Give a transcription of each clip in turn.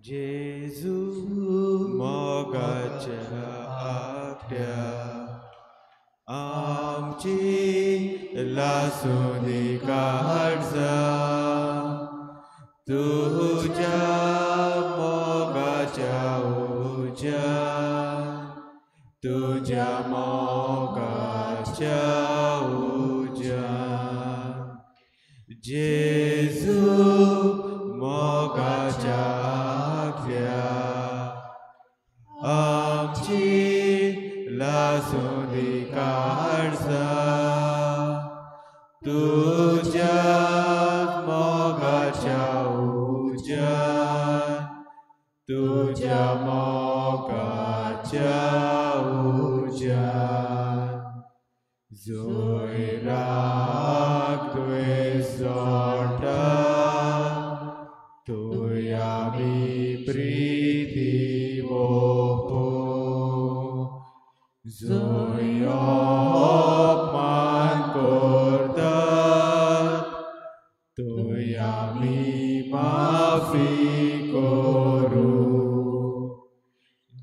जेजू मोगाच्या आकट्या आमची लासूंदी काळजा तुज्या मोगाच्या उज्यान तुज्या मोगाच्या उज्यान जेजू मोगाच्या आकट्या आमची लासूंदी काळजा तुज्या मोगाच्या उज्यान तुज्या मोगाच्या उज्यान जंय राग द्वेश जोडटा थंय आमी प्रिती ओंपू जंय अपमान करतात थंय आमी माफी करूं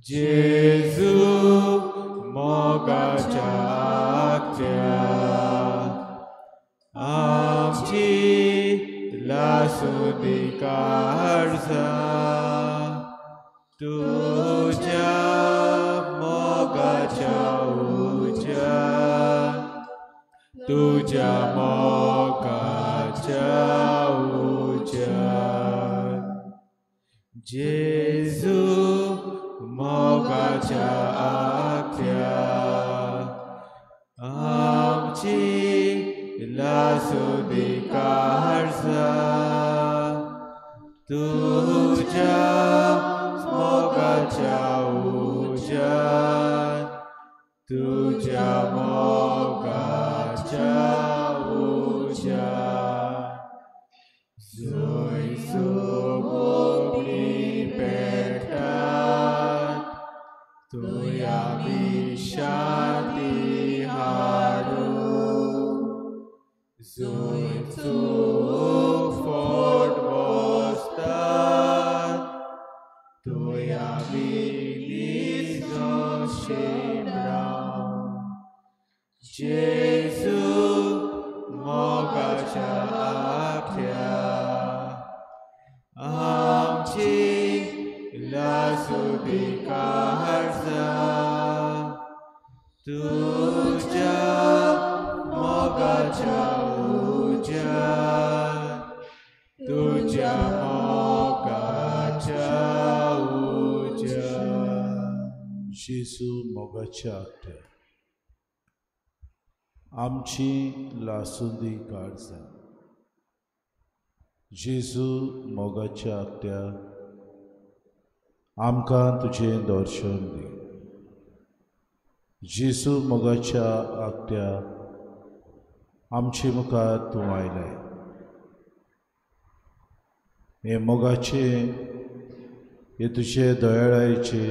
जेजू मोगाच्या आकट्या आमची लासूंदी काळजा तुज्या मोगाच्या उज्यान तुज्या मोगाच्या उज्यान जेजू मोगाच्या आकट्या आमची लासूंदी काळजा तुज्या मोगाच्या उज्यान तुज्या मोगाच्या उज्यान जंय सुगोबणी पेट्टात थंय आमी शांती हाडूं जंय चूक फट बसतात थंय आमी निजो शिंपडावं जेजू मोगाच्या आकट्या आमची लासूंदी काळजा तुज्या मोगाच्या उज्यान तुज्या मोगाच्या उज्यान. जेजू मोगाच्या आकट्या आमची लासूंदी काळजा. जेजू मोगाच्या आकट्या आमकां तुजें दर्शन दी. जेजू मोगाच्या आकट्या आमचे मुखार तूं आयलें. हे मोगाचे, हे तुजे दयाळायेचे,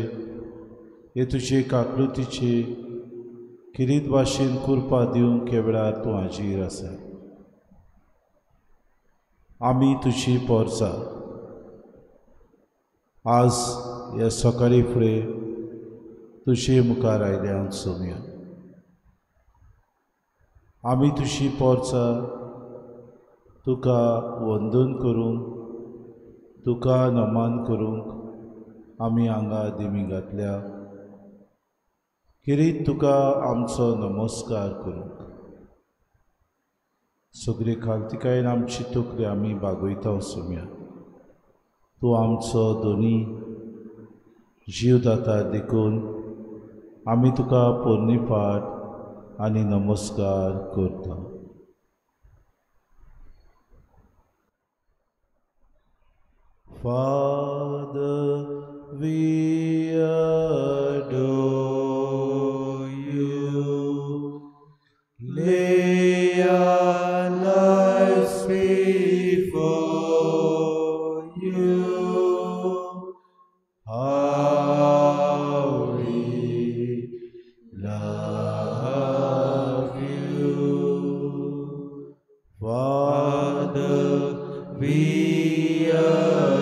हे तुजे काकलुतीचे किरीत भाशेन कृपा दिवंक ह्या वेळार तूं हाजीर आसा. आमी तुजी पोरसा आज ह्या सकाळी फुडें तुजे मुखार आयल्या सोम्या. आमी तुजी पोरसा तुका वंदन करूंक, तुका नमन करूंक आमी हांगा दिमी घातल्या. किरीत तुका आमचो नमस्कार करूंक सगळे खालतिकायेन आमची तकली आमी बागयता सोम्या. तूं आमचो दोनी जीव दाता देखून आमी तुका पोरणी पाट आनी नमस्कार करता. Father, we adore you. Lay our lives before you. How we love you. Father, we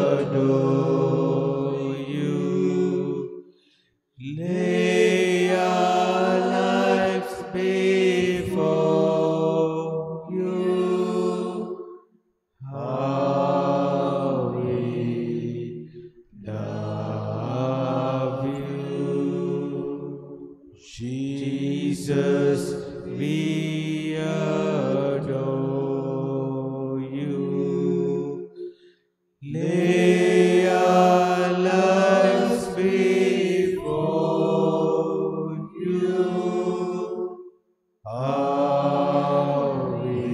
adore Jesus, we adore you. Lay our lives before you. How we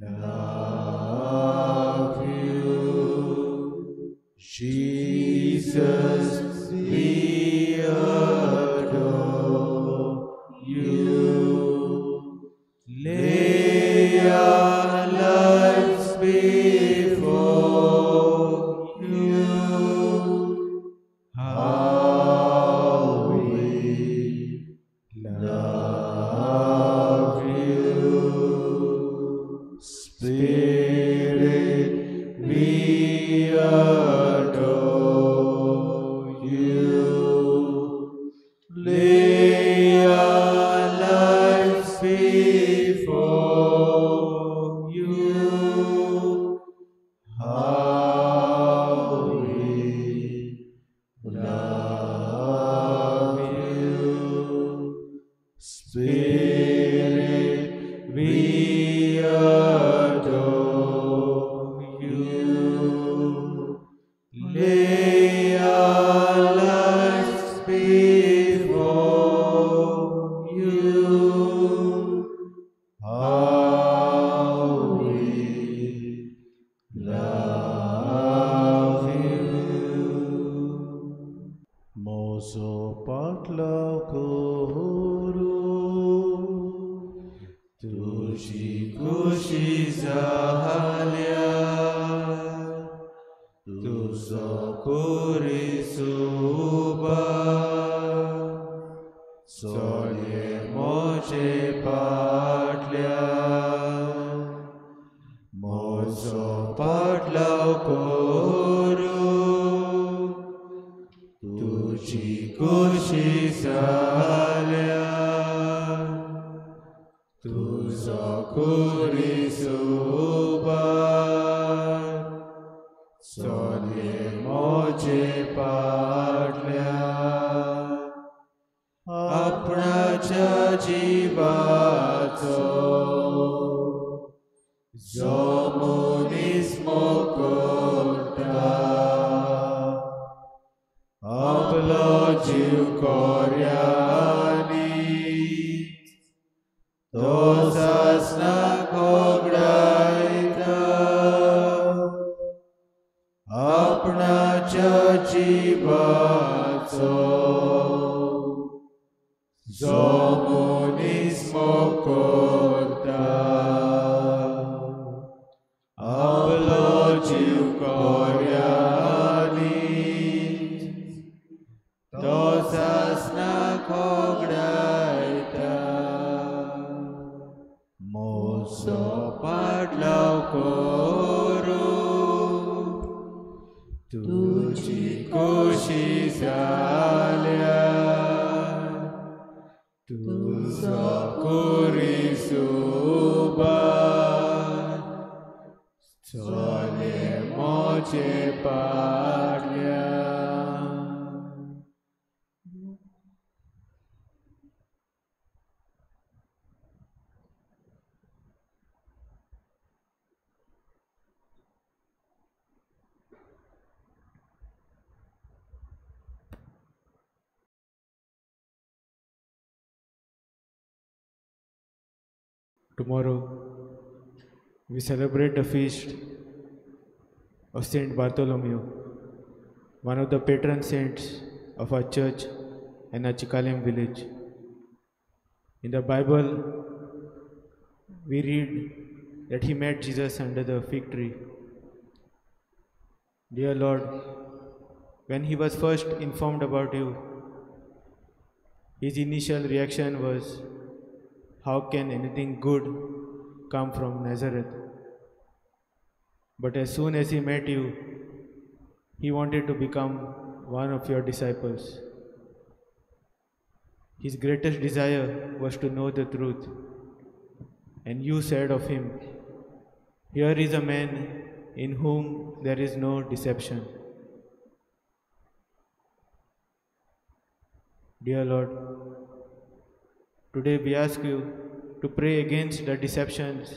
love you. Jesus, we adore you. Lay our lives before you. How we love you. Spirit, we adore you. Lay our lives before you. How we love you. Spirit, we adore you. Lay our lives before you. How we love you. Mojo पाटलाव करू तुजी खुशी जाल्या तुजो कुरिसुबा चोले मोजे पाटल्या mojo पाटलाव करू तुजी खुशी जाल्या तुजो कुरिसुबा चोले मोजे पाटल्या आपणाच्या जिवाचो जो मनीस मोकळटा आपलो जीव कोऱ्यांनी तो सासणाक होगडायता आपणाच्या जिवाचो जो मनीस मोकळटा आपलो जीव कोऱ्यांनी तो सासणाक होगडायता मोजो पाटलाव करू तुजी खुशी जाल्या तुजो कुरिसुबा चोले मोजे पाटल्या. Tomorrow, we celebrate the feast of Saint Bartholomew, one of the patron saints of our church and our Chicalim village. In the Bible, we read that he met Jesus under the fig tree. Dear Lord, when he was first informed about you, his initial reaction was, "How can anything good come from Nazareth?" But as soon as he met you, he wanted to become one of your disciples. His greatest desire was to know the truth. And you said of him, "Here is a man in whom there is no deception." Dear Lord, Today we ask you to pray against the deceptions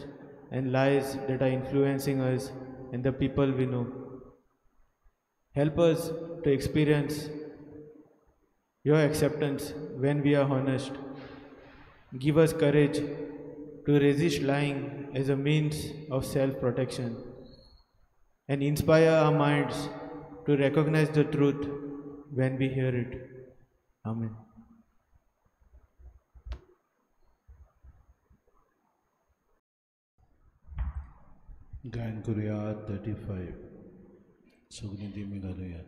and lies that are influencing us and the people we know. Help us to experience your acceptance when we are honest. Give us courage to resist lying as a means of self-protection, and inspire our minds to recognize the truth when we hear it. Amen. गायन करूया 35. सगळीं दिमी घालुया.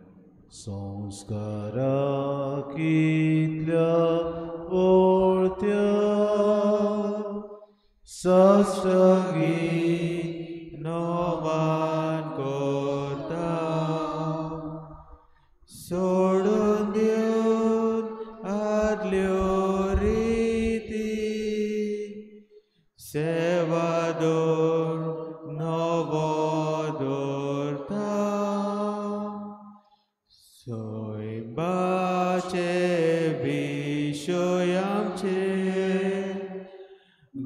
संस्कारा कितल्या वळत्या साष्टांगी नोवान करता, सोडून दिवन आदल्यो रिती, सेवा दोन नवो दवरता, सैबाचे विशय आमचे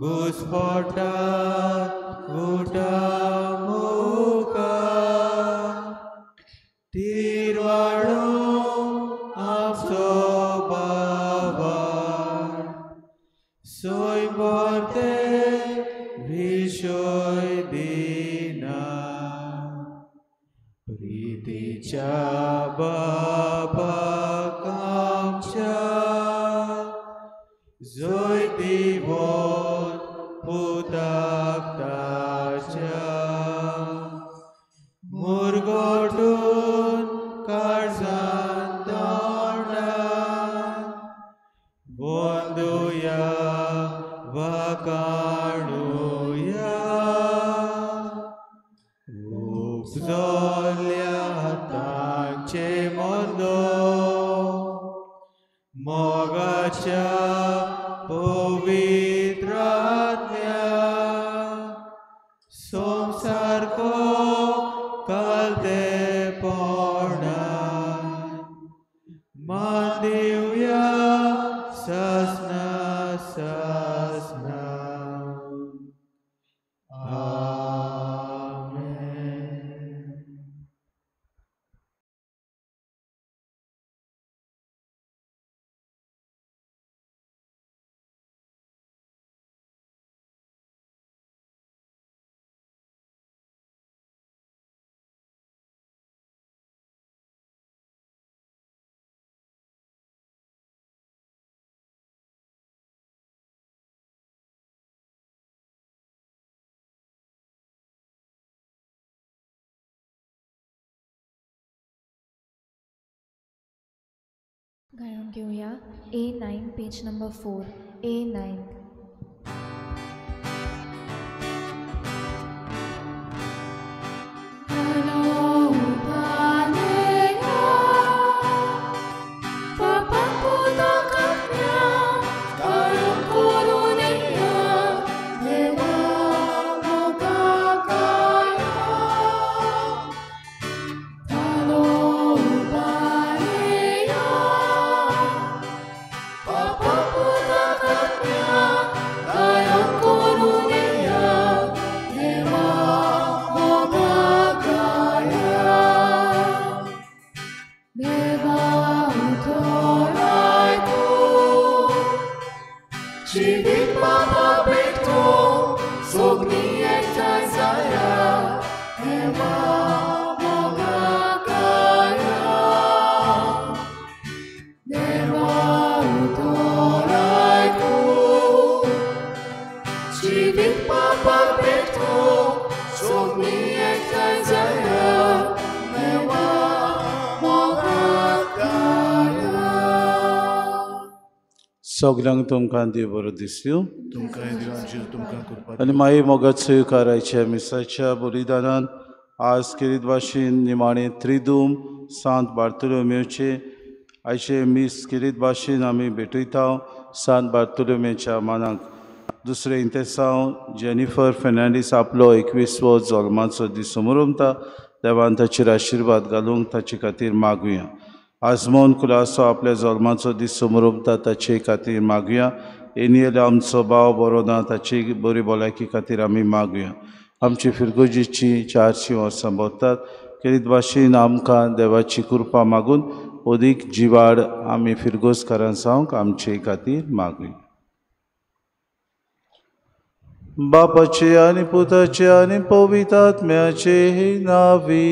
घुस्पटा गुटा मुखार, तिरवाडो आमचो बाबार, सैंबोरते विशय दिना, प्रितीच्या बापाक आमच्या जैतिवंत पुताक ताच्या, मुरगोटून काळजान तोंडान वंदुया वाकाणुया, उपजल्या तांचे मोदो मोगाच्या पवित्र आत्म्या, संवसारको कालतेपणान मान दिवया सासना सासना. आमेन. गायन घेऊया A9 page number 4. A9. सगळ्यांक तुमकां देव बरो दिसयो आनी मागीर मोगाचो स्विकारायच्या मिसाच्या बलिदानान आज केरीत भाशेन निमाणें त्रिदूम सांत बार्तोलोमेवचे आयचे मीस केरीत भाशेन आमी भेटयता सांत बार्तोलोमेच्या मानाक. दुसरें इंतेसांव जेनिफर फेर्नांडीस आपलो 21वो जल्माचो दीस समरमता. देवान ताचेर आशिर्वाद घालूंक ताचे खातीर मागुया. आजमोन कुलासो आपल्या जल्माचो दीस समरमता ताचे खातीर मागुया. एनियल आमचो भाव बरो ना ताची बरी भलायकी खातीर आमी मागुया. आमची फिरगोजीची 400 वर्सां भरतात केरीत भाशेन आमकां देवाची कृपा मागून अदीक जिवाड आमी फिरगोजकारां जावंक आमचे खातीर मागुया. बापाचे आनी पुताचे आनी पवित्र आत्म्याचे नांवी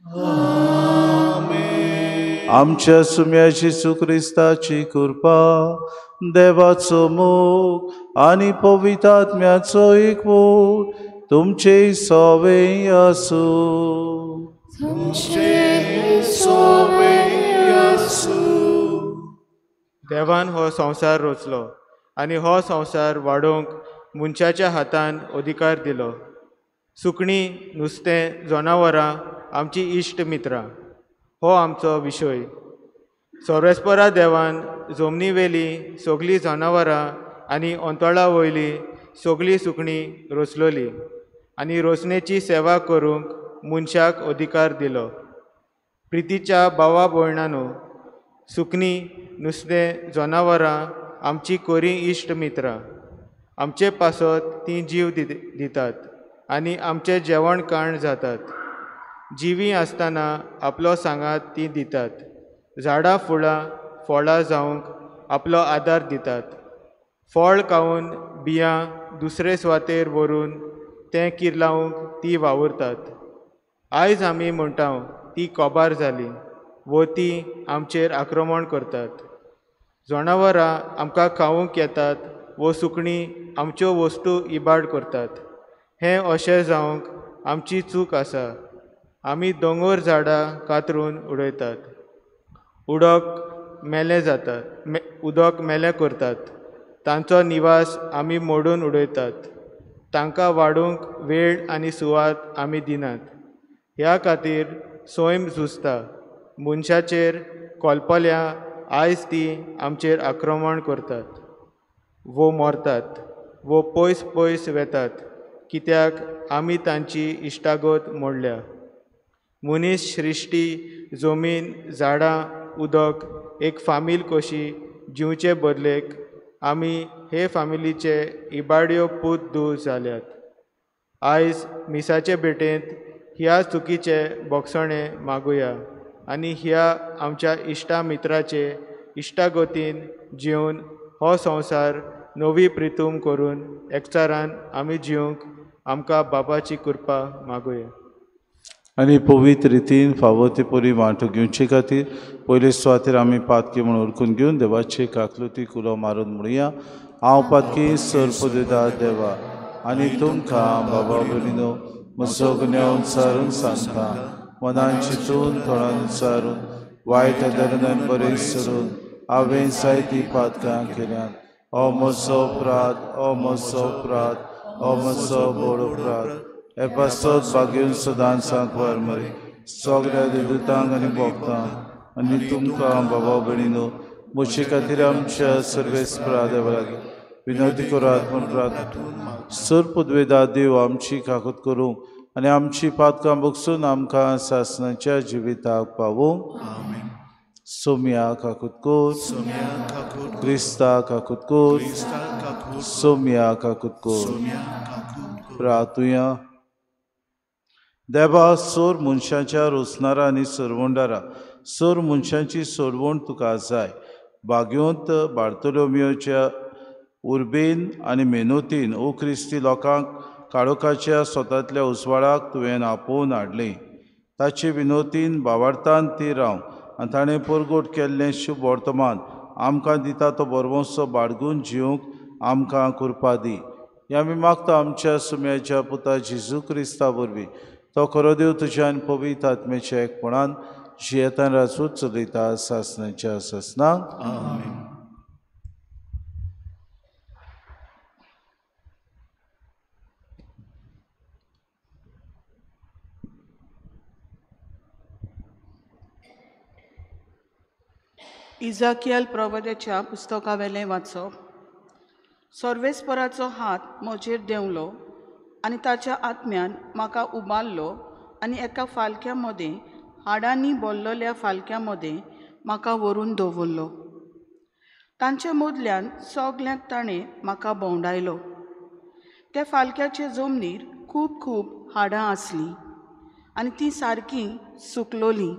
आमेन. आमच्या सुम्या जेजू क्रिस्ताची कृपा, देवाचो मोग आनी पवित्र आत्म्याचो एकवट तुमचे सवे आसूं. देवान हो संवसार रचलो आनी हो संवसार वाडोवंक मनशाच्या हातान अधिकार दिलो. सुकणीं, नुस्तें, जनावरां आमची इश्ट मित्रां हो आमचो विशय. सर्वेस्परा देवान जमनी वेली सगळीं जनावरां आनी अंतळा वयली सगळीं सुकणीं रचलोली आनी रचणेची सेवा करूंक मनशाक अधिकार दिलो. प्रितीच्या भावा भयणानो, सुकणीं, नुस्तें, जनावरां आमची खरी इश्ट मित्रां. आमचे पासत तीं जीव दितात आनी आमचें जेवण खाण जातात. जिवीं आसतना आपलो सांगात तीं दितात. झाडां, फुलां, फळां जावंक आपलो आदार दितात. फळ खावन बियां दुसरे सुवातेर व्हरून तें किर्लावंक ती वावुरतात. आयज आमी म्हणटा ती काबार जाली वो ती आमचेर आक्रमण करतात. जनावरां आमकां खावंक येतात वो सुकणीं आमच्यो वस्तू इबाड करतात. हें अशें जावंक आमची चूक आसा. आमी दोंगर झाडां कातरून उडयतात, उदक मेलें जाता, उदक मेलें करतात, तांचो निवास आमी मोडून उडयतात. तांकां वाडूंक वेळ आनी सुवात आमी दिनात. ह्या खातीर सैम झुजता, मनशाचेर कोलपल्या आयज ती आमचेर आक्रमण करतात वो मरतात वो पयस पयस वेतात कित्याक आमी तांची इश्टागत मोडल्या. मनीस सृश्टी, जमीन, झाडां, उदक एक फामील कशी जिवचे बदलेक आमी हे फामिलीचे इबाड्यो पूत धूव जाल्यात. आयज मिसाचे भेटेंत ह्या चुकीचे बोगसणे मागुया आनी ह्या आमच्या इश्टा मित्राचे इश्टागतीन जिवन हो संवसार नवी प्रितूम करून एकचारान आमी जिवंक आमकां बाबाची कृपा मागुया. आनी पवित्र रितीन फावो ते परी वांटो घेवचे खातीर पयले सुवातेर आमी पातकी म्हूण उरकून घेवन देवाचे काकलुती कुलो मारून म्हणुया. हांव पातकी सर्पदेता देवा आनी तुमकां बाबा भयणीनो म्हजो गुन्यांव सारून सांगता, मनान चिंतून थोडान सारून वायट धरणान बरें सोडून हांवें जायतीं पातकां केल्यात. हो म्हजो अपराध, हो म्हजो अपराध, हो म्हजो व्हड अपराध. हे पासत भाग्यून सदांच सांकवार मरे सगळ्या देवदूतांक आनी भक्तांक आनी तुमकां बाबा भयणीनो म्हजे खातीर आमच्या सर्वेस्परा देवा लागीं विनंती करात म्हूण प्रार्थना. सर्पद्वेदा देव आमची काकूत करूंक आनी आमची पातकां बगसून आमकां सासणाच्या जिविताक पावोवंक. सोम्या काकूत कोर, क्रिस्ता काकूत कोर, सोम्या काकूत कोर. प्रार्थुया. देवा, सोर मनशाच्या रोसणारा आनी सोरवंडारा, सोर मनशांची सोडवण तुका जाय. भाग्योंत बार्तोलोमियोच्या उर्बेन आनी मेहनतीन ओ क्रिस्ती लोकांक काळोखाच्या स्वतांतल्या उजवाडाक तुवें आपोवन हाडलें. ताचे विनोतीन बावार्थान ती राव आनी ताणें परगट केल्लें शुभ वर्तमान आमकां दिता तो बरवंसो बाळगून जिवंक आमकां कृपा दी. हें आमी मागता आमच्या सुम्याच्या पुता जेजू क्रिस्ता वरवीं. तो खरो देव तुज्या आनी पवित्र आत्म्याच्या एकपणान जियेतान राजूच चलयता सासणाच्या सासणाक. आमेन. इजाकियल प्रवद्याच्या पुस्तकावेलें वाचप. सर्वेस्पराचो हात म्हजेर देंवलो आनी ताच्या आत्म्यान म्हाका उबारलो आनी एका फालक्या मदें, हाडांनी भरलेल्या फालक्या मदें म्हाका व्हरून दवरलो. तांचे मदल्यान सगल्यांक ताणें म्हाका भोंवडायलो. त्या फालक्याचे जमनीर खूब खूब हाडां आसलीं आनी तीं सारकीं सुकलोलीं.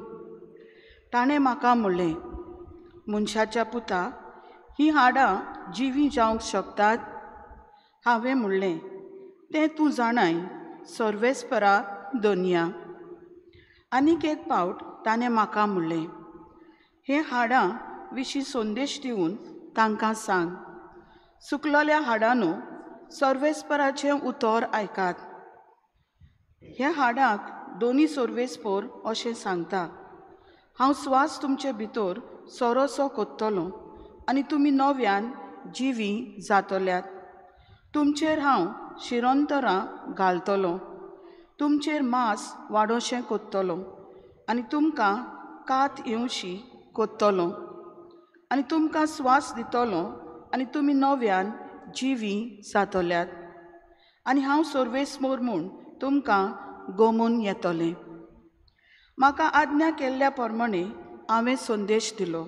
ताणें म्हाका म्हणलें, मनशाच्या पुता, हीं हाडां जिवीं जावंक शकतात? हांवें म्हणलें, तें तूं जाणाय सर्वेस्परा दोनया. आनीक एक पावट ताणें म्हाका म्हणलें, हे हाडां विशीं संदेश दिवन तांकां सांग, सुकलोल्या हाडांनो सर्वेस्पराचें उतर आयकात. ह्या हाडाक दोनी सर्वेस्पोर अशें सांगता, हांव स्वास तुमचे भितर सोरोसो कोत्तलो आनी तुमी नव्यान जिवी जातल्यात. तुमचेर हांव शिरंतरां घालतलो, तुमचेर मांस वाडोशें कोत्तलो आनी तुमकां कात येवशी कोत्तलो आनी तुमकां स्वास दितलो आनी तुमी नव्यान जिवी जातल्यात आनी हांव सर्वेस्पोर म्हूण तुमकां गोमून येतलें. म्हाका आज्ञा केल्ल्या प्रमाणे हांवें संदेश दिलो.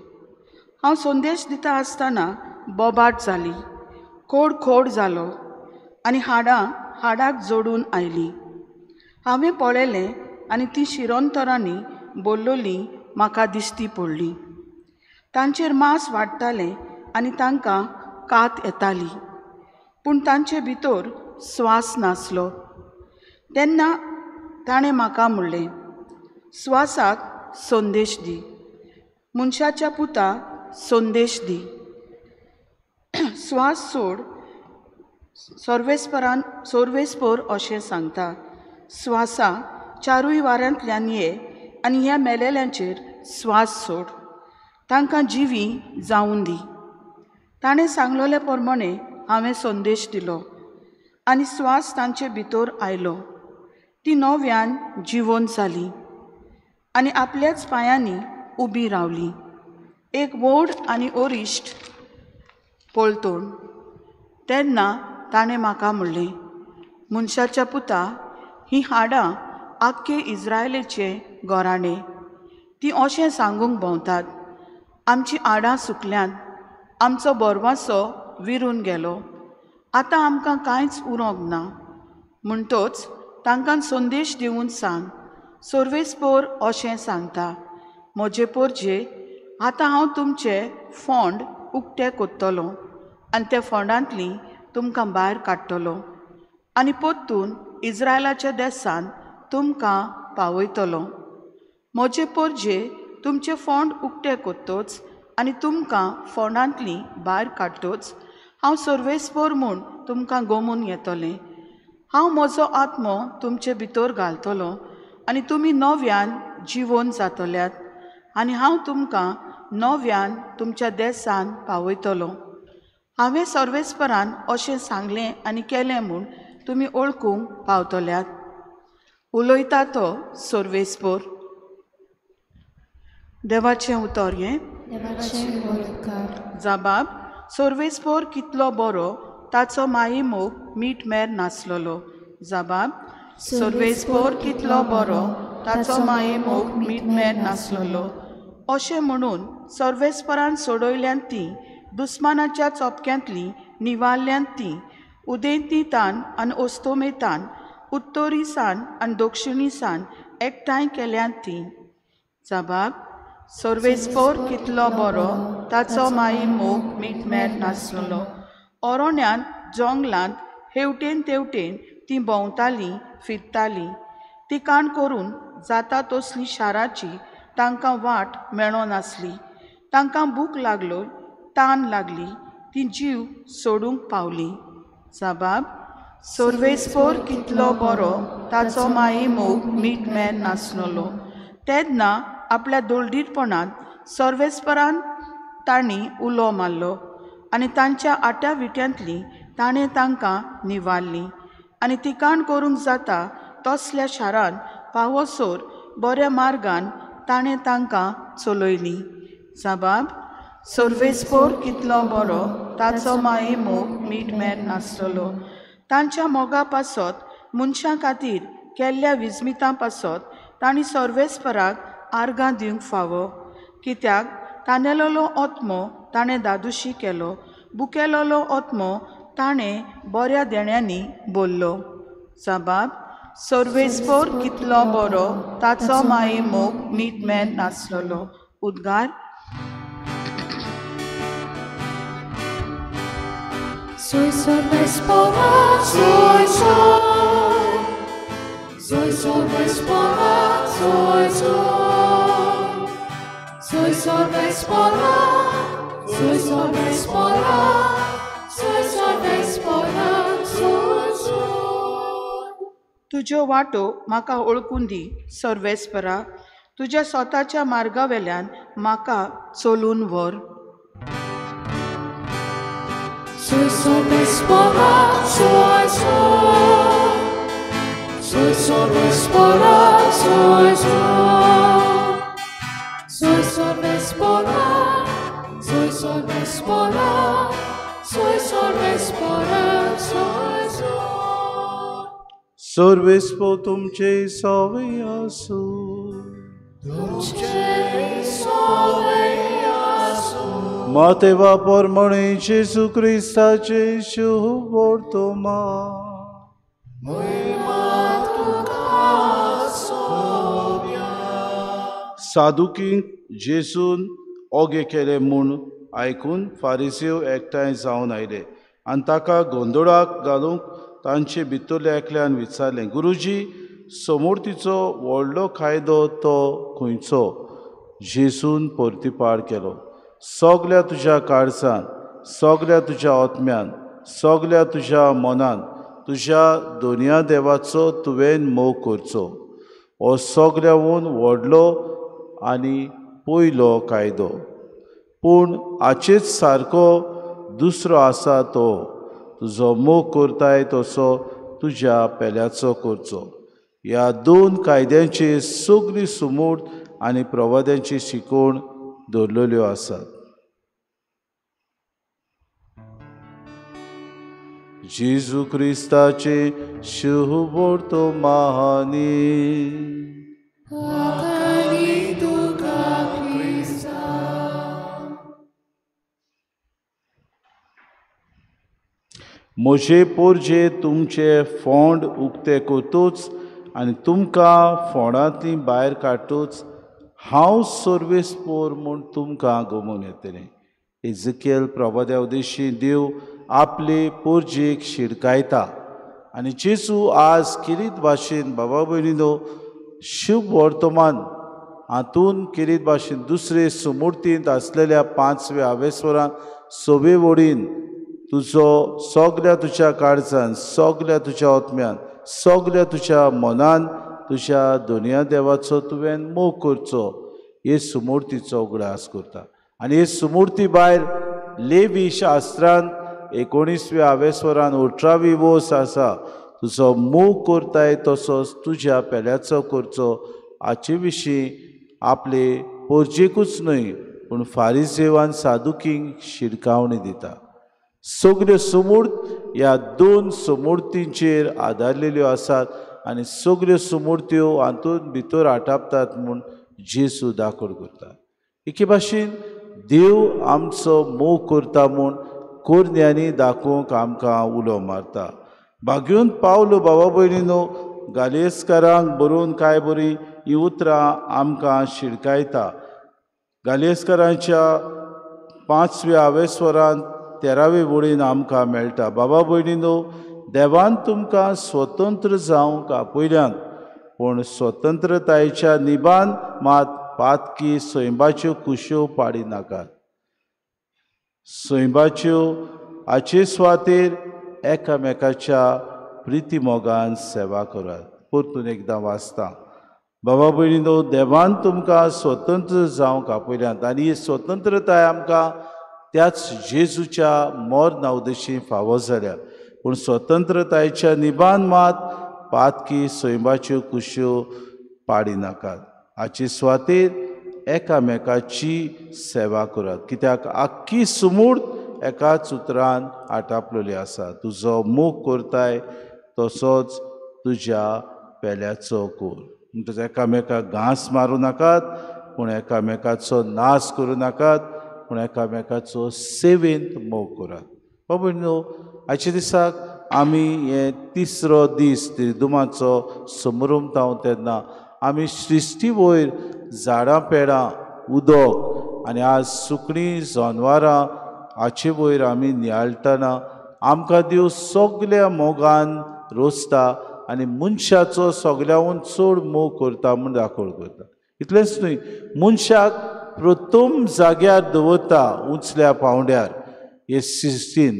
हांव संदेश दिता आसतना बोबाट जाली, खोड खोड जालो आनी हाडां हाडाक जोडून आयलीं. हांवें पळयलें आनी तीं शिरंतरांनी बोल्लोलीं म्हाका दिश्टी पडलीं. तांचेर मांस वाडटालें आनी तांकां कात येताली, पूण तांचे भितर स्वास नासलो. तेन्ना ताणें म्हाका म्हणलें, स्वासाक संदेश दी, मनशाच्या पुता संदेश दी, स्वास सोड. सर्वेस्परान सर्वेस्पोर अशें सांगता, स्वासा चारूय वाऱ्यांतल्यान ये आनी ह्या मेलेल्यांचेर स्वास सोड, तांकां जिवी जावन दी. ताणें सांगलोले प्रमाणे हांवें संदेश दिलो आनी स्वास तांचे भितर आयलो. ती नव्यान जिवन जाली आनी आपल्याच पांयांनी उबी रावली. एक व्हड आनी अरिश्ट पलतोण. तेन्ना ताणें म्हाका म्हणलें, मनशाच्या पुता, हीं हाडां आख्खे इज्रायलाचे गोराणे. तीं अशें सांगूंक भोंवतात, आमचीं हाडां सुकल्यांत, आमचो बोरवासो विरून गेलो, आतां आमकां कांयच उरोंक ना. म्हणटच तांकां संदेश दिवन सांग, सर्वेस्पोर अशें सांगता, म्हजे पोरजे, आतां हांव तुमचे फोंड उक्ते कोत्तलो आनी त्या फोंडांतली तुमकां भायर काडटलो आनी परतून इज्रायलाच्या देसान तुमकां पावयतलो. म्हजे पोरजे, तुमचे फोंड उक्ते कोत्तोच आनी तुमकां फोंडांतली भायर काडटोच हांव सर्वेस्पोर म्हूण तुमकां गोमून येतलें. हांव म्हजो आत्मो तुमचे भितर घालतलो आनी तुमी नव्यान जिवन जातल्यात आनी हांव तुमकां नव्यान तुमच्या देसान पावयतलो. हांवें सर्वेस्परान अशें सांगलें आनी केलें म्हूण तुमी वळखूंक पावतल्यात. उलयता तो सर्वेस्पोर. देवाचें उतर हें. जाबाब, सर्वेस्पोर कितलो बरो, ताचो माई मोग मीठ मेर नासलोलो. जाबाब, सर्वेस्पोर कितलो बरो, ताचो माये मोग मीठ मेर नासलोलो. अशें म्हणून सर्वेस्परान सोडयल्यान ती दुस्मानाच्या चोपक्यांतली निवारल्यान ती उदेंती तान आनी ओस्तोमेतान उत्तरी सान आनी दक्षिणी सान एकठांय केल्यान ती. जाबाब, सर्वेस्पोर कितलो बरो, ताचो माई मोग मीठ मेर नासलोलो. ओरोण्यांत जंगलांत हेवटेन तेवटेन ती भोंवतालीं फिरतालीं. तिकाण करून जाता तसली शाराची तांकां वाट मेळनासली. तांकां भूक लागलो, तान लागली, ती जीव सोडूंक पावली. जाबाब, सर्वेस्पोर कितलो बरो, ताचो माई मोग मीठ मेर नासलोलो. तेन्ना आपल्या दोलदीरपणांत सर्वेस्परान तांणी उलो मारलो आनी तांच्या आट्या विट्यांतली ताणें तांकां निवारलीं आनी तिकाण करूंक जाता तसल्या शारांत पावसोर बऱ्या मार्गान ताणें तांकां चलयलीं. जाबाब, सर्वेस्पोर कितलो बरो, ताचो माये मोग मीठ मेर नासलोलो. तांच्या मोगा पासत मनशां खातीर केल्ल्या विस्मितां पासत तांणी सर्वेस्पराक आर्गां दिवंक फावो, कित्याक तानेलोलो आत्मो ताणें दादुशी केलो, बुकेलोलो आत्मो ताणें बऱ्या देण्यांनी बोल्लो. जबाब सर्वेस्पोर कितलो बरो, ताचो माये मोग मीटमेन नासलोलो. उद्गार. Soy sorvespora, soy sol. Soy sorvespora, soy sol. Soy sorvespora, soy sorvespora, soy sorvespora, soy sol. तुज्यो वाटो म्हाका ओळखून दी सर्वेस्परा, तुज्या स्वताच्या मार्गा वेल्यान म्हाका चलून व्हर. Soy sorvespora, soy sol. Soy sorvespora, soy sol. Soy sorvespora, soy sorvespora, soy sorvespora, soy sol. सर्वेस्पो तुमचे सवे आसूं. तुमचे सवे आसूं. मातेवा परमणे जेजू क्रिस्ताचे शुभ वर्तमान. सादुकींक जेजून ओगे केले म्हूण आयकून फारिसेव एकठांय जावन आयले आनी ताका गोंदळाक घालूंक तांचे भितरल्या एकल्यान विचारलें, गुरुजी, समूर्तीचो व्हडलो कायदो तो खंयचो? जेजून परतिपाळ केलो, सगल्या तुज्या काळजान, सगल्या तुज्या आत्म्यान, सगल्या तुज्या मनान तुज्या दोनया देवाचो तुवें मोग करचो. हो सगल्याहून व्हडलो आनी पयलो कायदो. पूण हाचेच सारको दुसरो आसा तो, तुजो मोग करताय तसो तुज्या पेल्याचो करचो. ह्या दोन कायद्यांची सगळी सुमूर्त आनी प्रवाद्यांची शिकवण दवरलेल्यो आसात. जेजू क्रिस्ताचे शुभ वर्तमानी. म्हजे पोरजे तुमचे फोंड उक्ते करतूच आनी तुमकां फोंडांतली भायर काडटूच हांव सर्वेस्पोर म्हूण तुमकां गमून येतलें. एझकियल प्रवाद्या उदेशी देव आपले पोरजेक शिडकायता आनी जेजू आज किरीत भाशेन बाबा भयणीनो शुभ वर्तमान हातून किरीत भाशेन दुसरे सुमुर्तींत आसलेल्या पांचव्या आवेस्वरान सोबे वडीन तुजो सगल्या तुज्या काळजान, सगल्या तुज्या आत्म्यान, सगल्या तुज्या मनान तुज्या दोनया देवाचो तुवें मोग करचो हे सुमुर्तीचो उगडास करता. आनी हे सुमुर्ती भायर लेवी शास्त्रान 19व्या आवेस्वरान 18वी वोस आसा, तुजो मोग करताय तसोच तुज्या पेल्याचो करचो. हाचे विशीं आपले पोरजेकूच न्हय पूण फारिजेवान सादुकींक शिडकावणी दिता. सगल्यो सुमूर्त ह्या दोन सुमुर्तींचेर आदारलेल्यो आसात आनी सगल्यो सुमुर्त्यो हातूंत भितर आटापतात म्हूण जेजू दाखोड करता. एके भाशेन देव आमचो मोग करता म्हूण कोरन्यांनी दाखोवंक आमकां उलो मारता. भाग्योन पावलो बाबा भयणीनो गालियस्कारांक बरोवन कांय बरी ही उतरां आमकां शिडकायता. गालियस्कारांच्या 5व्या आवेस्वरान 13वे वळीन आमकां मेळटा, बाबा भयणीनो देवान तुमकां स्वतंत्र जावंक आपयल्यान, पूण स्वतंत्रतायेच्या निबान मात पातकी सैमाच्यो कुश्यो पाडी नाकात. सैमाच्यो हाचे सुवातेर एकामेकाच्या प्रितीमोगान सेवा करात. परतून एकदां वाचता, बाबा भयणीनो देवान तुमकां स्वतंत्र जावंक आपयल्यात आनी ही स्वतंत्रताय आमकां त्याच जेजूच्या मरणा उदेशी फावो जाल्या, पूण स्वतंत्रतायेच्या निबान मात पातकी सैमाच्यो कुश्यो पाडी नाकात. हाचे सुवातेर एकामेकाची सेवा करात, कित्याक आख्खी सुमूर्त एकाच उतरान आटापलेली आसा, तुजो मोग करताय तसोच तुज्या पेल्याचो कोर. म्हणटच एकामेकाक घांस मारूं नाकात पूण एकामेकाचो नाश करूं नाकात, पूण एकामेकाचो सेवेंत मोग करात. बाबू न्हू, आयच्या दिसाक आमी हे तिसरो दीस त्रिदुमाचो समरमता तेन्ना आमी सृश्टी वयर झाडां पेडां उदक आनी आज सुकणीं जनवरां हाचे वयर आमी नियाळटना आमकां देव सगल्या मोगान रोसता आनी मनशाचो सगल्याहून चड मोग करता म्हूण दाखोवण करता. इतलेंच न्हय, मनशाक प्रथम जाग्यार दवरता उंचल्या पावंड्यार हे सृश्टीन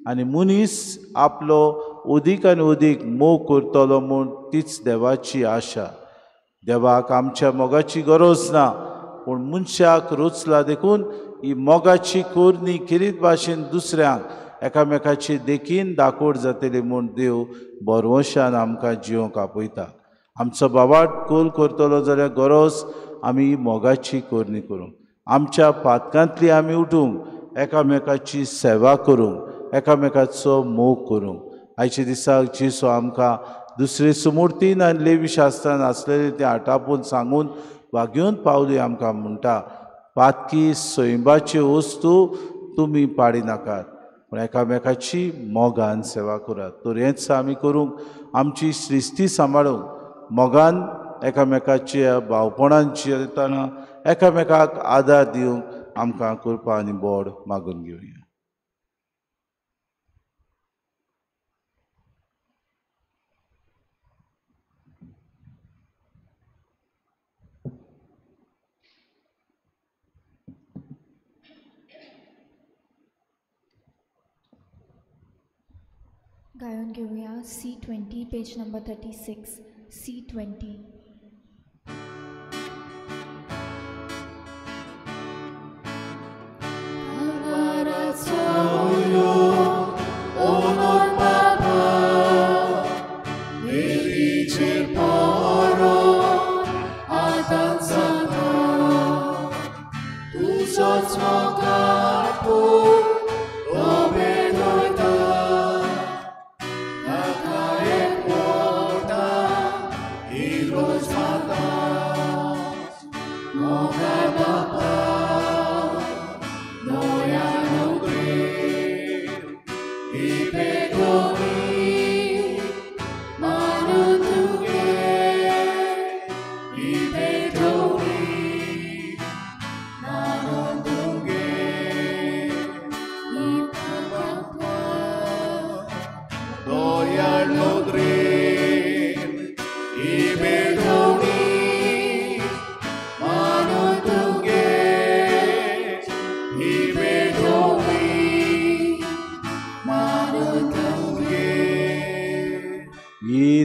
आनी मनीस आपलो अदीक आनी अदीक मोग करतलो म्हूण तीच देवाची आशा. देवाक आमच्या मोगाची गरज ना, पूण मनशाक रोचला देखून ही मोगाची कोरणी खेरीत भाशेन दुसऱ्यांक एकामेकाची देखीन दाखोवड जातली म्हूण देव बरवशान आमकां जिवंक आपयता. आमचो बाबाट कोल करतलो जाल्यार गरज आमी मोगाची कोरणी करूंक, आमच्या पातकांतली आमी उठूंक, एकामेकाची सेवा करूंक, एकामेकाचो मोग करूंक. आयच्या दिसाक जेजू आमकां दुसरे सुमूर्तीन आनी लेवी शास्त्रान आसलेले तें आटापून सांगून वागेवन पावली आमकां म्हणटा, पातकी सैंबाच्यो वस्तू तुमी पाडिनाकात, पूण एकामेकाची मोगान सेवा करात. तर हेंच आमी करूंक, आमची सृश्टी सांबाळूंक मोगान एकामेकाच्या भावपणान येतना एकामेकाक आदार दिवंक आमकां कृपा आनी बोड मागून घेवया. गायन घेवया C20 page number 36. C20.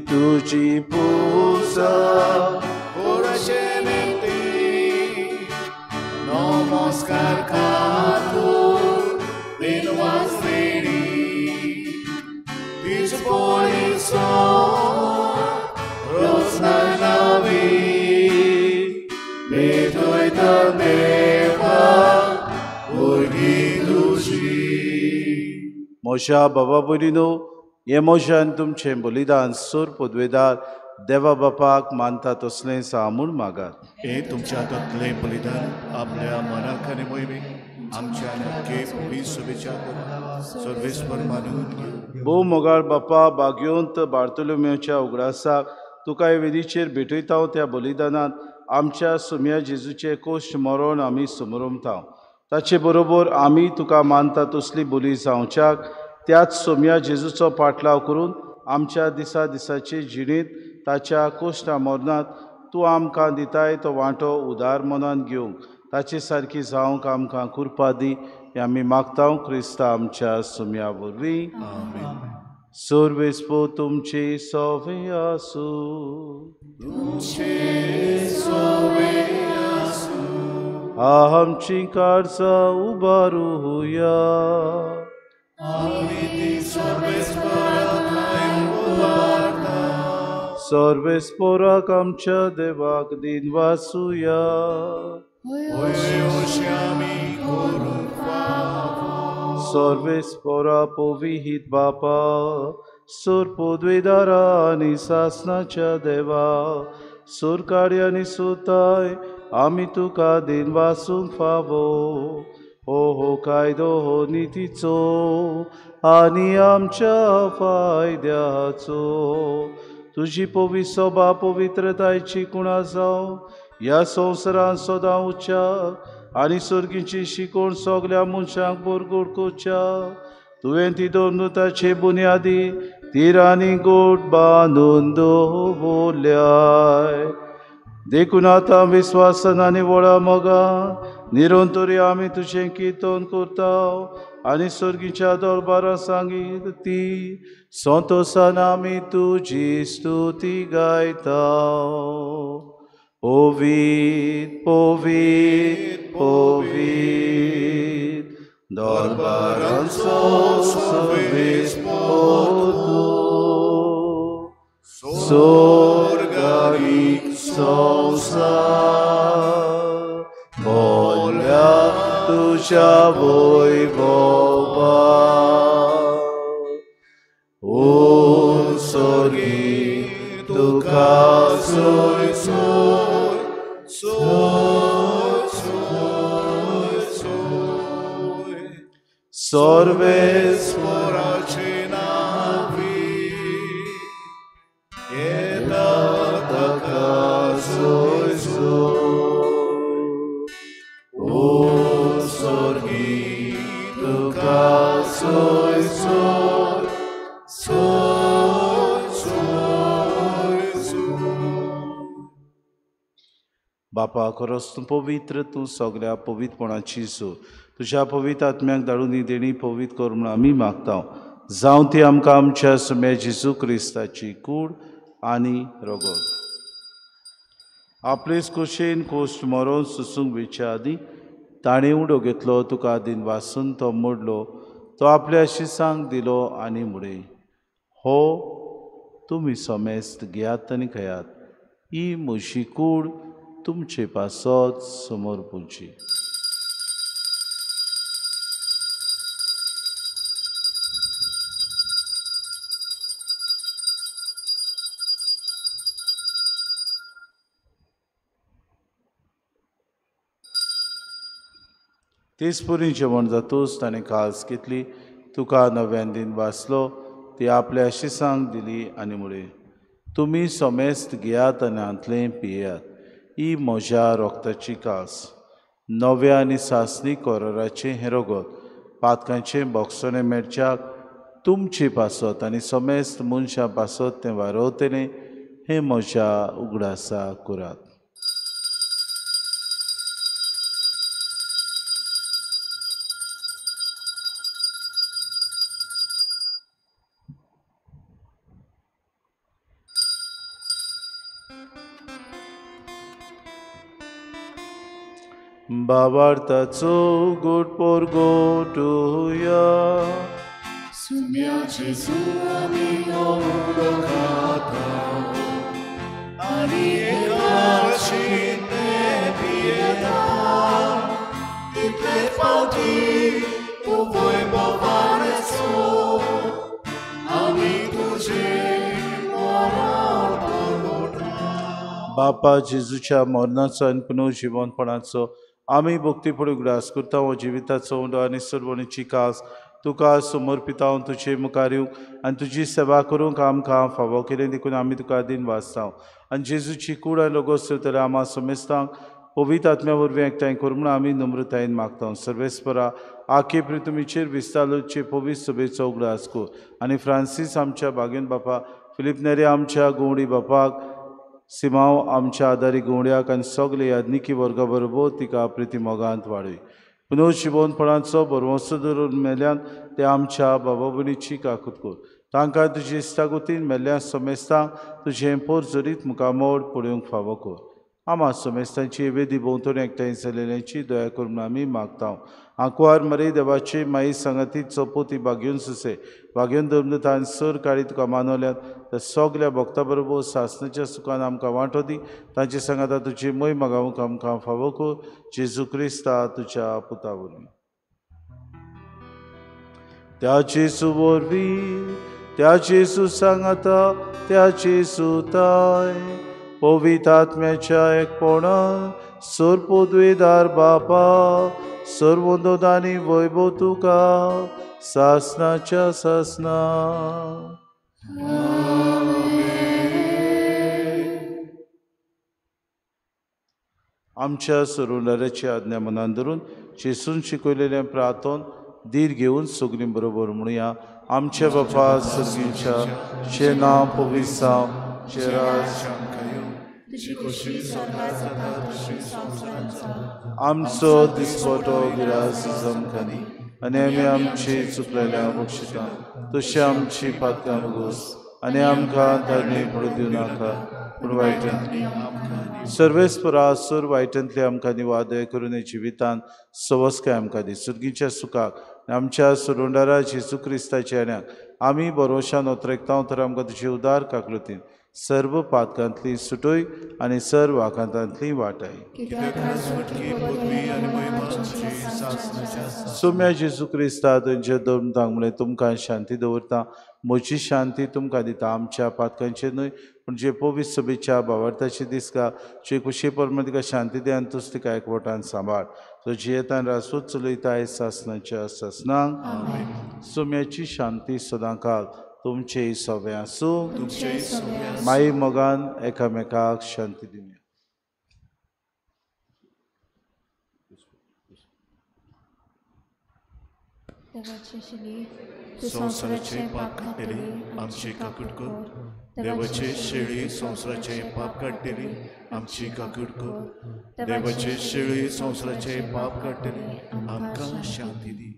तुझी पूजा नमस्कार म्हज्या बाबा भयणीनो, हें म्हज्यान तुमचें बलिदान सूर पदवेदार देवा बापाक मानता तसलें सा म्हूण मागात. हे तुमच्या हातांतलें बलिदान आपल्या मनाक आनी मोहिमेक आमच्या नक्की शुभेच्छा सर्वेस्पर मानून घेवं. भोव मोगाळ बापा, भाग्यवंत बार्तोलोमेवच्या उगडासाक तुका हे वेदीचेर भेटयता. त्या बलिदानांत आमच्या सुम्या जेजूचे कोश्ट मरण आमी समरमता. ताचे बरोबर आमी तुका मानता तसली बोली जावच्याक त्याच सोम्या जेजूचो पाटलाव करून आमच्या दिसा दिसाचे जिणेंत ताच्या कोश्टा मरणांत तूं आमकां दिताय तो वांटो उदार मनान घेवंक ताचे सारकी जावंक आमकां कृपा दी हें आमी मागता क्रिस्ता आमच्या सुम्या वरवीं. सर्वेस्पो तुमचे सवे आसूं. आमची काळजां उबारुया. सर्वेस्पोराक आमच्या देवाक दिन वासुया. सर्वेस्पोरा पविहीत बापा, सूर पदवेदारा आनी सासनाच्या देवा, सूर कार्यानी सुताय आमी तुका दिन वासूंक फावो. हो हो कायदो हो नितीचो आनी आमच्या फायद्याचो. तुजी पवित्र सोबा पवित्रतायची कुणा जावं ह्या संवसारांत सदां उच्च्या आनी सर्गीची शिकोवण सगल्या मनशांक बरगोड करच्या. तुवें ती दोन ताचे बुन्यादी तिरांनी गोड बांदून दवरल्याय. देखून आतां विस्वासान आनी व्हडा मोगान निरंतरी आमी तुजें किर्तन करता आनी सर्गीच्या दरबारां सांगीत ती संतोसान आमी तुजी स्तुती गायता. पवित्र पवित्र पवित्र दरबारांचो सर्वेस्पर तूं, स्वर्गारी संवसार बोल्या तुज्या वैभवा. ओ स्वर्गी तुका सोय सोय सोय सोय सोय सर्वेस्पराचे नांवी येता ताका सोय सोय. ओ स्वर्गी तुका सोय सोय सोय सोय सोय. बापा खरोच तूं पवित्र, तूं सगल्या पवित्रपणाची सो. तुज्या पवित्र आत्म्याक धाडून ही देणी पवित्र कर म्हूण आमी मागता. जावं ती आमकां आमच्या सुम्या जेजू क्रिस्ताची कूड आनी रगत. आपलेच कुशीन कोश्ट मरोन सुसूंक वेच्या आदीं ताणें उडो घेतलो, तुका दिन वासून तो मोडलो, तो आपल्या शिसांक दिलो आनी म्हणलें, हो तुमी समेस्त घेयात आनी खेयात, ही म्हजी कूड तुमचे पासत समर्पूची. तेच पुरी जेवण जातूच ताणें कास घेतली, तुका नव्यान दिन वाचलो, ती आपल्या शिसांक दिली आनी म्हणलें, तुमी समेस्त घेयात आनी हांतलें पियेयात, ही म्हज्या रोगताची कास, नव्या आनी सासणी कोराराचें हें रगत पातकांचें बोगसणें मेळच्याक तुमचे पासत आनी समेस्त मनशां पासत तें वारवतलें, हें म्हज्या उगडासा करात. बाबार्थाचो गोड पोरगोटुया. सुम्या जेजू आमी उलो खाता आनी एकाशीन तें पियेता, तितले फावटी तूं वैभवाचो आमी तुजें मरण परगोटा. बापा जेजूच्या मरणाचो आनी पुनर्जिवनपणाचो आमी भक्तीपूर्ण उगडास करता. हो जिविताचो उंडो आनी सर्वणीची कास तुका समर्पिता. तुजे मुखार येवंक आनी तुजी सेवा करूंक आमकां फावो केलें देखून आमी तुका दिन वाचता. आनी जेजूची कूड आनी रोगोस जाल्यार आमा समेस्तांक पवित्र आत्म्या वरवीं एकठांय कर म्हूण आमी नम्रतायेन मागता. सर्वेस्परा आखे प्रितुमीचेर विस्तालोचे पवित्र सभेचो उगडास कर आनी फ्रांसीस आमच्या बागेन बापा, फिलीप नेरी आमच्या गोवडी बापाक, सिमांव आमच्या आदारी गोवड्याक आनी सगळे याज्ञिकी वर्गा बरोबर तिका प्रिती मोगांत वाडय. पुनर्जिवनपणाचो भरवंसो धरून मेल्यान ते आमच्या बाबा भयणीची काकूत कर. तांकां तुजी इश्टागतीन मेल्ल्या समेस्तांक तुजें पोरजरीत मुखामोड पळोवंक फावो कर. आमा समेस्तांची वेदी भोंवतणी एकठांय जाल्ल्यांची दया कर म्हूण आमी मागता. आंकवार मरे देवाची माई सांगाती चपोती बागेवन सुसे बागेवन धर्मतान सर काळी तुका मानवल्यात त्या सगल्या भक्ता बरोबर सासणाच्या सुखान आमकां वांटो दी. तांचे सांगाता तुजी मोय मागावंक आमकां फावो कर. जेजू क्रिस्ता तुज्या पुता वरवीं. त्या जेजू वरवीं, त्या जेजू सांगाता, त्या जेजू ताय पवित्र आत्म्याच्या एकपणान सोरपोदवेदार बापा सर्वोंदोदानी वैभव तुका सासनाच्या सासना. आमच्या सरुणाराची आज्ञा मनान धरून जेसून शिकयलेलें प्रार्थन धीर घेवन सगळीं बरोबर म्हणुया. आमच्या बापा सर्गीच्या चे नांव पवित्र जावं, तुजें राज आमचो दिसपटो गिरास आमकां दी आनी आमी आमची चुकलेल्या बक्षिता तशी आमची पातकां भोगोस आनी आमकां धरणे पडूं दिवं नाका पूण वायटांतली सर्वेस्परा सूर वायटांतली आमकां निवादय करून जिवितान सवस्काय आमकां दी. सुर्गीच्या सुखाक आमच्या सुरुंडारा जेजू क्रिस्ताच्या येण्याक आमी बरोशान ओतरेकता तर आमकां तुजी उदार काकलुतीन सर्व पातकांतली सुटोय आनी सर्व आकांतांतली वाटाय. सोम्या जेजू क्रिस्ता तुमचे दोन म्हळें तुमकां शांती दवरता, म्हजी शांती तुमकां दिता. आमच्या पातकांचेर न्हय पूण जे पवित्र सभेच्या भावार्थाची दिसका जे कुशे प्रमाण तिका शांती दी आनी तूच तिका एकवटान सांबाळ. तो जियेतान रासूच चलयता सासनाच्या सासनांक. सोम्याची शांती सदांकाल तुमचे सवे आसूं. माई मोगान एकामेकाक शांती दिवया. संवसाराचे पाप काडटली आमची काकूट कर, देवाचे शेळी संवसाराचे पाप काडटली आमची काकूट कर, देवाचे शेळी संवसाराचे पाप काडटली आमकां शांती दी.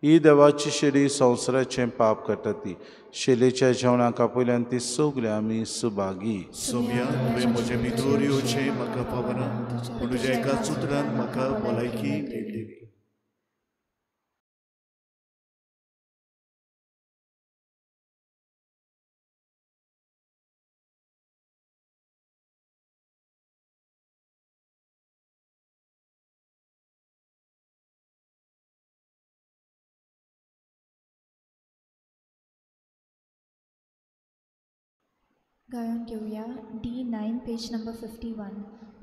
ही देवाची शेळी संवसाराचें पाप काडटा ती शेलेच्या जेवणाक आपयल्यान ती सगळीं आमी सुभागी. सोम्या तुवें म्हजे भितर येवचें म्हाका पावना पूण तुज्या एका सुत्रान म्हाका भलायकी मेळटली. गायन घेवया D9 page number 51.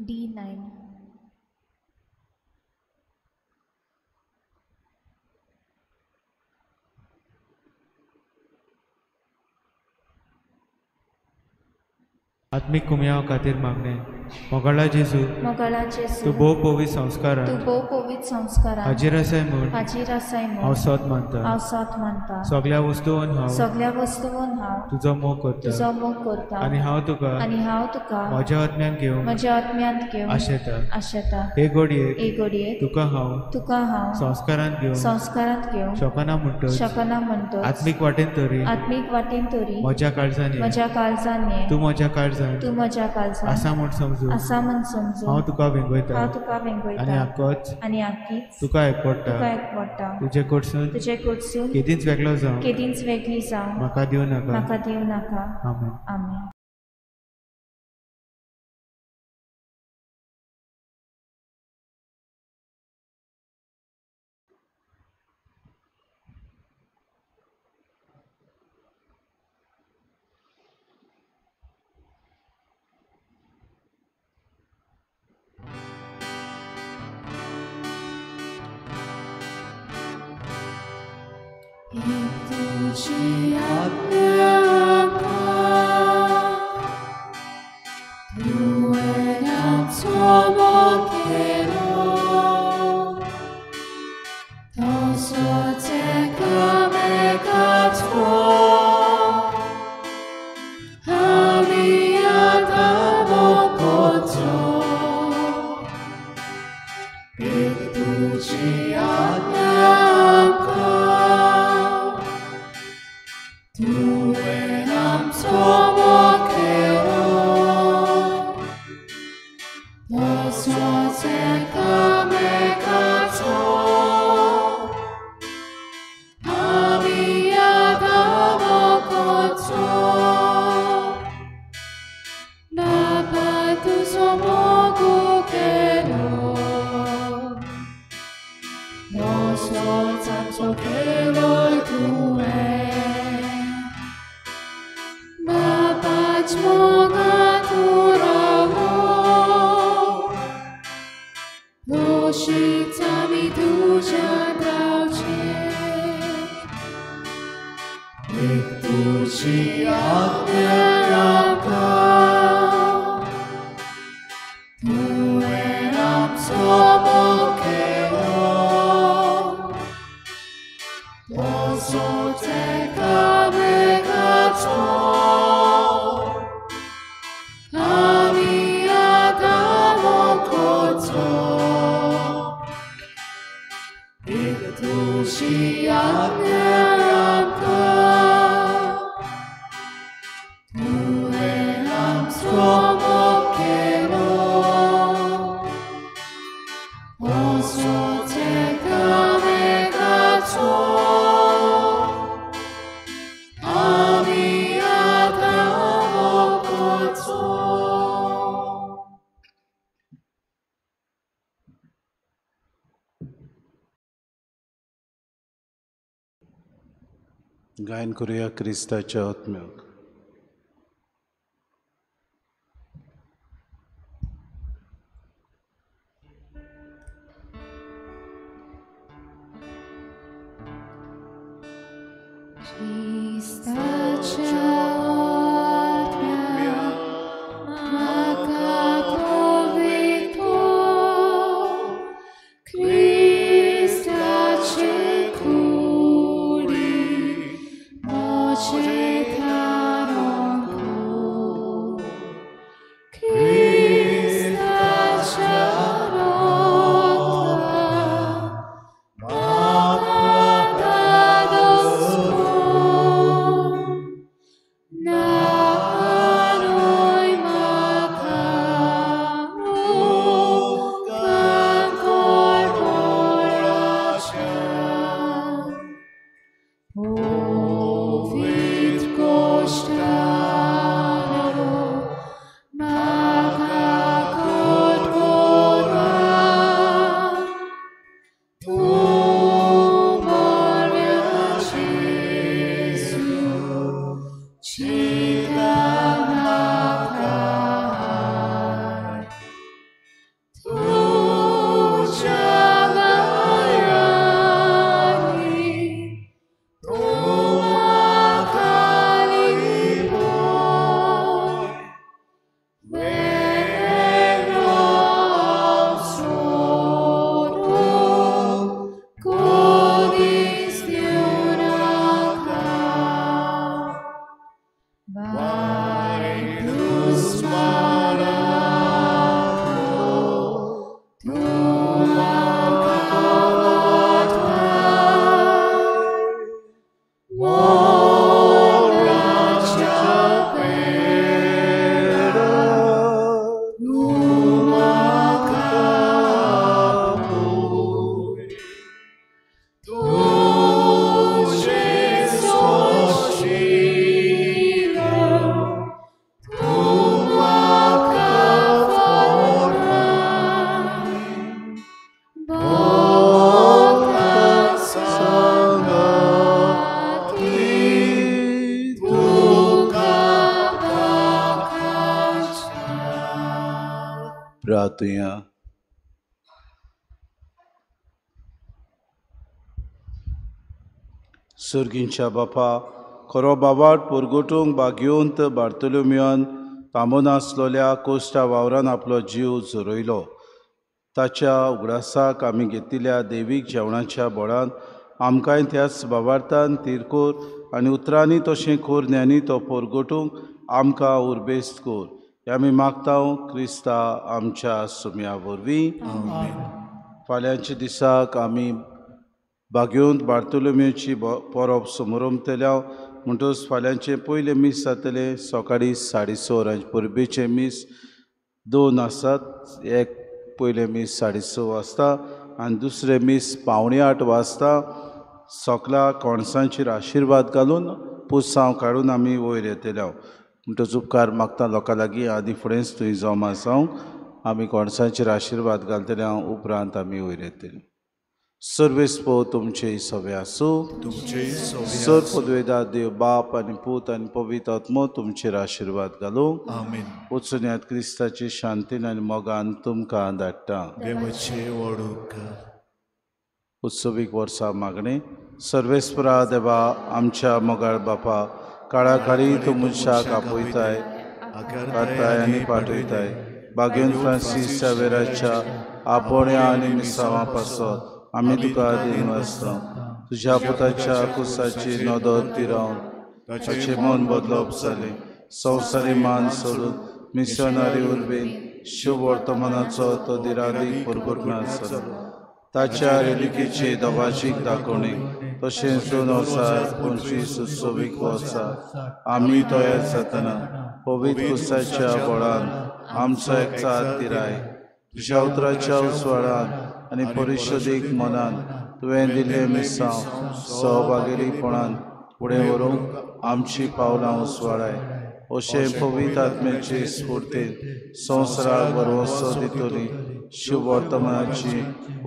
D9. आत्मिक कुमयाव खातीर मागणें. मोगाळा जेजू, मोगाळा जेजू, तूं भोव पवित्र संस्कारान, तूं भोव पवित्र संस्कारान हाजीर आसाय म्हूण, हाजीर आसाय म्हूण हांव सोद मानता, हांव सोद मानता. सगळ्या वस्तून हांव, सगळ्या वस्तून हांव तुजो मोग करता, तुजो मोग करता. आनी हांव तुका, आनी हांव तुका म्हज्या आत्म्यान घेवन, म्हज्या आत्म्यांत घेवन आशेता, आशेता. हे घडयेक, हे घडयेक तुका हांव, तुका हांव संस्कारांत घेवन, संस्कारांत घेवन शकना म्हणटच, शकना म्हणटच आत्मीक वाटेन तरी, आत्मीक वाटेन तरी म्हज्या काळजान, म्हज्या काळजान तूं म्हज्या काळजान, तूं म्हज्या काळजान आसा म्हूण समजून, आसा म्हूण समजून हांव तुका वेंगयता, हांव तुका वेंगयता. आनी आकोच, आनी आकीच तुका एकवटा, तुका एकवटा. तुजे कडसून, तुजे कडसून केदींच वेगळो जावं, केदींच वेगळी जावं म्हाका दिवं नाका, म्हाका दिवं नाका. आमेन. आमेन. तुझी आज्ञा तुवें आमचो मोग केलो तसोच एकामेकाचो आमी आतां मोग करचो. एक तुझी आज्ञा तुवें आमचो मोग केलो तसोच एकामेकाचो आमी आतां मोग करचो. बाबा तुजो मोग केलो तसोच आमचो केलो तुवें. गायन करूया क्रिस्ताच्या आत्म्याक. प्रार्थुया. सर्गींच्या बापा खरो बाबाट पोरगोटूंक बागयोंत बार्तोलोमियान तांबोनासलोल्या कोश्टा वावरान आपलो जीव झरयलो. ताच्या उगडासाक आमी घेतिल्ल्या देवीक जेवणाच्या बोळान आमकांय त्याच बाबार्थान तिरकोर आनी उतरांनी तशें कोर ज्ञानी तो पोरगोटूंक आमकां उर्बेस्त कोर. आमी मागता क्रिस्ता आमच्या सुम्या वरवीं. फाल्यांच्या दिसाक आमी बागयोंत बार्तोलोमेची परब समरमतल्या म्हणटच फाल्यांचें पयलें मीस जातलें सकाळीं 6:30 वरांचेर. परबेचें मीस 2 आसात. एक पयलें मीस 6:30 वाजता आनी दुसरें मीस 7:45 वाजता. सगळ्या कोणसांचेर आशिर्वाद घालून पुसांव काडून आमी वयर येतले. म्हणटच उपकार मागता लोकां लागीं आदी फुडेंच थंय जमा जावंक आमी कोणसांचेर आशिर्वाद घालतले उपरांत आमी वयर येतले. सर्वेस्पो तुमचे सवे आसूं. सर पदवेदा देव बाप आनी पूत आनी पवित्र आत्मो तुमचेर आशिर्वाद घालूं. आमेन. वचून क्रिस्ताची शांतीन आनी मोगान तुमकां धाडटा. उत्सवीक वर्सा मागणें. सर्वेस्परा देवा आमच्या मोगाळ बापा काळाकाळी तूं मनशाक आपयताय काडटाय आनी पाठयताय. बागेन फ्रांसीस सावेराच्या आपोवण्या आनी मिसांवां पासत आमी तुका दिनवासता. तुज्या पुताच्या कुसाची नदर तिरावन ताचें मन बदलप जालें. संवसारी मान सोडून मिशनरी उर्बेन शुभ वर्तमानाचो तो दिरादीक परगटणार आसलो. ताच्या रेलिकेचे दबाजीक दाखोवणी तशेंच 2025 उत्सवीक वर्सा आमी तयार जातना पवित्र कुसाच्या बळान आमचो एकचार तिराय. तुज्या उतराच्या उजवाडान आनी परिशदेक मनान तुवें दिल्लें मिसांव सहभागीपणान फुडें व्हरूंक आमची पावलां उजवाडाय. अशें पवित्र आत्म्याचे स्फूर्तीन संवसाराक भरवंसो दितली शुभ वर्तमानाची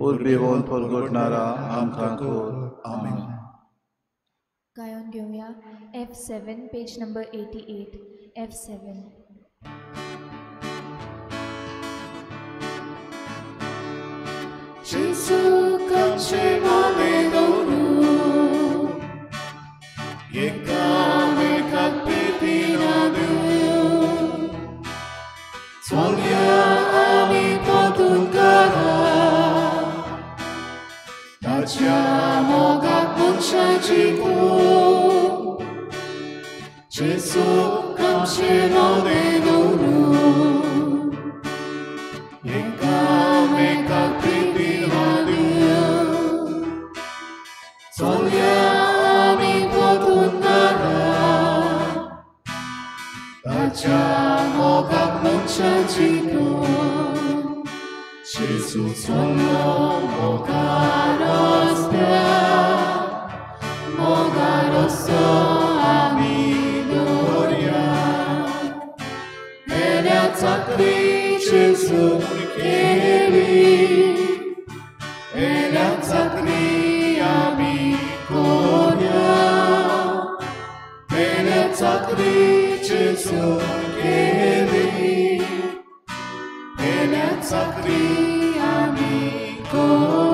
उर्बी होवन परगटणारा आमकां कर. आमेन. गायन घेवया F7 page number 88. F7. Gesù cancellone doru e come capitina Dieu Solia ami potunkara Taciamo gapunchajiku Gesù cancellone doru e come capitina Dieu Solia ami potunkara Taciamo gapunchajiku Gesù solo mogarosto amidoria Nella zacri Gesù keli Nella zacri amicoria Nella zacri Gesù keli Nella zacri amicoria.